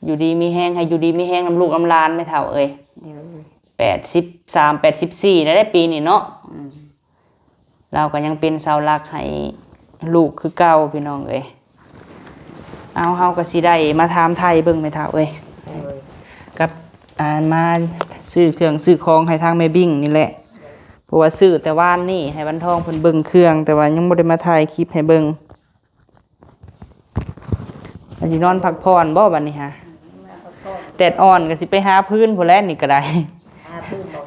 ຢູ່ດີມີແຮງ ໃຫ້ຢູ່ດີມີແຮງນຳລູກນຳຫຼານ ແມ່ເຖົ້າເອີຍ. ໂດຍ ແປດສິບສາມ ແປດສິບສີ່ແລ້ວເດ້ປີນີ້ເນາະ. ອືມ ລາວກໍຍັງເປັນເສົາຫຼັກໃຫ້ລູກຄືເກົ່າ ພີ່ນ້ອງເອີຍ. ເອົາ ເຮົາກໍຊິໄດ້ມາຖາມໄຖ່ເບິ່ງ ແມ່ເຖົ້າເອີຍ ໂດຍ ກັບ ອ່າ ມາຊື້ເຄື່ອງຊື້ຂອງໃຫ້ທາງແມ່ບິ້ງນີ້ແຫຼະ ເພາະວ່າຊື້ແຕ່ວານນີ້ໃຫ້ວັນທອງເພິ່ນເບິ່ງເຄື່ອງ ແຕ່ວ່າຍັງບໍ່ໄດ້ມາຖ່າຍຄລິບໃຫ້ເບິ່ງ. ອາດຊິນອນພັກຜ່ອນບໍ່ບັດນີ້ຫາ? ແດດອ່ອນກໍຊິໄປຫາພື້ນພຸ້ນແຫຼະນີ້ກໍໄດ້. ຫາພື້ນບໍ່?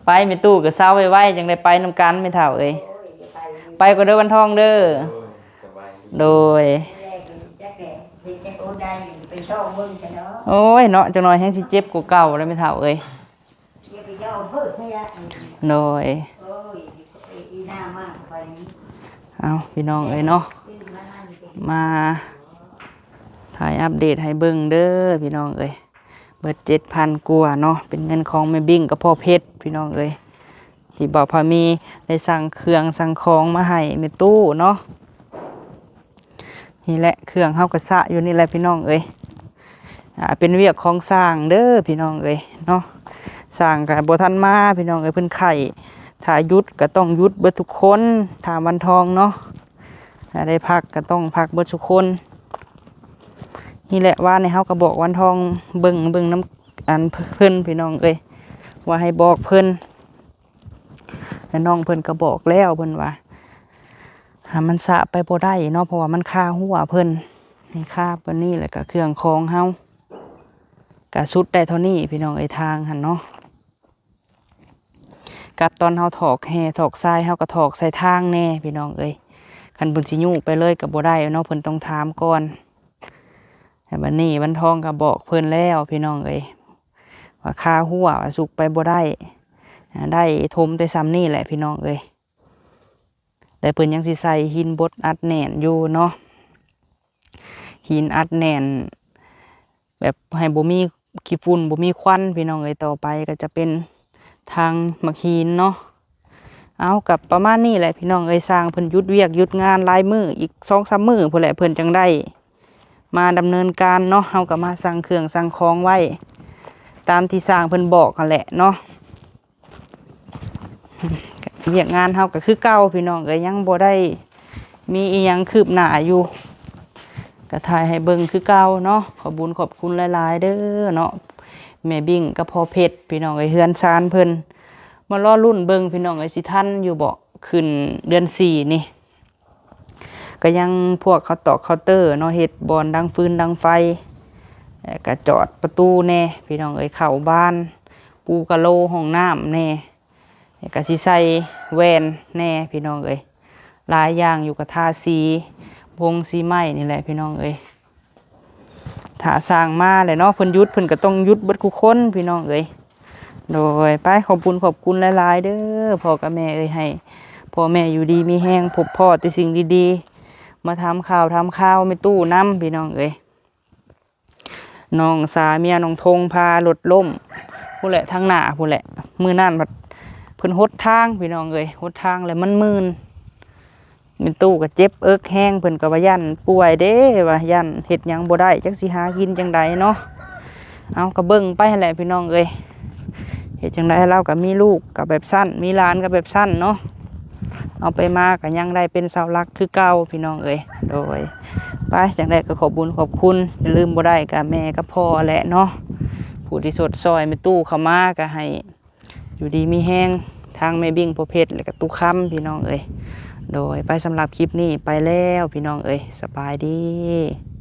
ໄປແມ່ຕູ້ກໍເຊົາໄວໆ ຈັ່ງໄດ້ໄປນຳກັນແມ່ເຖົ້າເອີຍ. ໂອ້ຍ ໄປ ໄປກໍເດີວັນທອງເດີ. ໂດຍ ສະບາຍດີ. ໂດຍ ແລກຈັກແດດ ເຮັດຈັກໂອນໄດ້ ໄປຊອກເບິ່ງຊະເນາະ. ໂອ້ຍເນາະ ຈັກໜ່ອຍແຮງຊິເຈັບກວ່າເກົ່າແລ້ວແມ່ເຖົ້າເອີຍ. ຢ່າໄປຢອມເພິ່ນເທື່ອ. ໂດຍ ໂອ້ຍ ອີໜ້າມາກໄປ. ເອົາ ພີ່ນ້ອງເອີຍເນາະ ມາຖ່າຍອັບເດດໃຫ້ເບິ່ງເດີພີ່ນ້ອງເອີຍ. ເບິດເຈັດພັນກວ່າເນາະ ເປັນເງິນຂອງແມ່ບິ້ງກັບພໍ່ເພັດ ພີ່ນ້ອງເອີຍ ທີ່ບ່າວພາມີໄດ້ສັ່ງເຄື່ອງສັ່ງຂອງມາໃຫ້ແມ່ຕູ້ເນາະ. ນີ້ແຫຼະ ເຄື່ອງເຮົາກໍຊະຢູ່ນີ້ແຫຼະພີ່ນ້ອງເອີຍ. ອ່າ ເປັນວຽກຂອງຊ່າງເດີພີ່ນ້ອງເອີຍເນາະ. ຊ່າງກໍບໍ່ທັນມາພີ່ນ້ອງເອີຍ ເພິ່ນໄຂ້. ຖ້າຢຸດກໍຕ້ອງຢຸດເບິດທຸກຄົນ ຖາມວັນທອງເນາະ. ຖ້າໄດ້ພັກກໍຕ້ອງພັກເບິດທຸກຄົນ. ນີ້ແຫຼະ ວານນີ້ເຮົາກໍບອກວັນທອງເບິ່ງ ເບິ່ງນຳ ອັນ ເພິ່ນພີ່ນ້ອງເອີຍ ວ່າໃຫ້ບອກເພິ່ນ. ແລ້ວນ້ອງເພິ່ນກໍບອກແລ້ວ ເພິ່ນວ່າ ຫາ ມັນຊະໄປບໍ່ໄດ້ເນາະ ເພາະວ່າມັນຄາຮົ້ວເພິ່ນ. ນີ້ ຄາປານນີ້ ແລ້ວກໍເຄື່ອງຂອງເຮົາ ກະສຸດໄດ້ເທົ່ານີ້ພີ່ນ້ອງເອີຍ ທາງຫັ້ນເນາະ. ກັບຕອນເຮົາຖອກແຮ່ຖອກຊາຍ ເຮົາກໍຖອກໃສ່ທາງແດ່ພີ່ນ້ອງເອີຍ. ຄັນເພິ່ນຊິຍູ້ໄປເລີຍກໍບໍ່ໄດ້ເນາະ ເພິ່ນຕ້ອງຖາມກ່ອນ. ແລ້ວບັດນີ້ວັນທອງກໍບອກເພິ່ນແລ້ວພີ່ນ້ອງເອີຍ ວ່າຄາຮົ້ວ ວ່າສຸກໄປບໍ່ໄດ້ ໄດ້ຖົມແຕ່ຊ່ຳນີ້ແຫຼະພີ່ນ້ອງເອີຍ. ແລະ ເພິ່ນຍັງຊິໃສ່ຫີນບົດອັດແໜ້ນຢູ່ເນາະ ຫີນອັດແໜ້ນ ແບບໃຫ້ບໍ່ມີຂີ້ຝຸ່ນ ບໍ່ມີຄວັນພີ່ນ້ອງເອີຍ. ຕໍ່ໄປກໍຈະເປັນທາງໝາກຫີນເນາະ. ເອົາ ກໍປະມານນີ້ແຫຼະພີ່ນ້ອງເອີຍ. ຊ່າງເພິ່ນຢຸດວຽກຢຸດງານຫຼາຍມື້ ອີກສອງສາມມື້ພຸ້ນແຫຼະ ເພິ່ນຈັ່ງໄດ້ມາດຳເນີນການເນາະ. ເຮົາກໍມາສັ່ງເຄື່ອງສັ່ງຂອງໄວ້ຕາມທີ່ຊ່າງເພິ່ນບອກຫັ້ນແຫຼະເນາະ. ວຽກງານເຮົາກໍຄືເກົ່າພີ່ນ້ອງເອີຍ ຍັງບໍ່ໄດ້ມີອີ່ຫຍັງຄືບໜ້າຢູ່ ກໍຖ່າຍໃຫ້ເບິ່ງຄືເກົ່າເນາະ. ຂອບບຸນຂອບຄຸນຫຼາຍໆເດີເນາະ ແມ່ບິ້ງກັບພໍ່ເພັດພີ່ນ້ອງເອີຍ. ເຮືອນຊານເພິ່ນມາລໍລຸ້ນເບິ່ງພີ່ນ້ອງເອີຍ ຊິທັນຢູ່ບໍ່ ຂຶ້ນເດືອນສີ່ນີ້. ກໍຍັງພວກເຂົາຕອກເຄົາເຕີເນາະ ເຮັດບ່ອນດັງຟືນດັງໄຟ ແລ້ວກໍຈອດປະຕູແດ່ພີ່ນ້ອງເອີຍ ເຂົ້າບານ ປູກະໂລຫ້ອງນ້ຳແດ່ ແລ້ວກໍຊິໃສ່ແວ່ນແດ່ພີ່ນ້ອງເອີຍ. ຫຼາຍຢ່າງຢູ່ ກໍທາສີ ວົງສີໄມ້ນີ້ແຫຼະພີ່ນ້ອງເອີຍ. ຖ້າຊ່າງມາແຫຼະເນາະ ເພິ່ນຢຸດ ເພິ່ນກໍຕ້ອງຢຸດເບິດຄູ່ຄົນພີ່ນ້ອງເອີຍ. ໂດຍ ໄປ ຂອບບຸນຂອບຄຸນຫຼາຍໆເດີພໍ່ກັບແມ່ເອີຍ ໃຫ້ພໍ່ແມ່ຢູ່ດີມີແຮງ ພົບພໍ້ແຕ່ສິ່ງດີໆ ມາຖາມຂ່າວຖາມຄາວແມ່ຕູ້ນຳພີ່ນ້ອງເອີຍ. ນ້ອງສາເມຍນ້ອງທົງພາລົດລົ້ມພຸ້ນແຫຼະ ທາງໜ້າພຸ້ນແຫຼະ. ມື້ນັ້ນພັດເພິ່ນຫົດທາງພີ່ນ້ອງເອີຍ ຫົດທາງແລ້ວມັນມື່ນ ແມ່ຕູ້ກໍເຈັບເອິກແຮງ ເພິ່ນກໍວ່າຢ້ານປ່ວຍເດ້ ວ່າຢ້ານເຮັດຫຍັງບໍ່ໄດ້ ຈັກຊິຫາກິນຈັ່ງໃດເນາະ. ເອົາ ກໍເບິ່ງໄປຫັ້ນແຫຼະພີ່ນ້ອງເອີຍ ເຮັດຈັ່ງໃດ ລາວກໍມີລູກກໍແບບຊັ້ນ ມີຫຼານກໍແບບຊັ້ນເນາະ. ເອົາ ໄປມາກໍຍັງໄດ້ເປັນເສົາຫຼັກຄືເກົ່າພີ່ນ້ອງເອີຍ. ໂດຍ ໄປ ຈັ່ງໃດກໍຂອບບຸນຂອບຄຸນ ລືມບໍ່ໄດ້ກໍແມ່ກັບພໍ່ແຫຼະເນາະ ຜູ້ທີ່ຊົດຊ່ອຍແມ່ຕູ້ເຂົ້າມາ ກໍໃຫ້ ຢູ່ດີມີແຮງ ທັງແມ່ບິ້ງ ພໍ່ເພັດ ແລະກະຕູ້ຄຳ ພີ່ນ້ອງເອີຍ. ໂດຍ ໄປ ສຳລັບຄລິບນີ້ໄປແລ້ວ ພີ່ນ້ອງເອີຍ ສະບາຍດີ.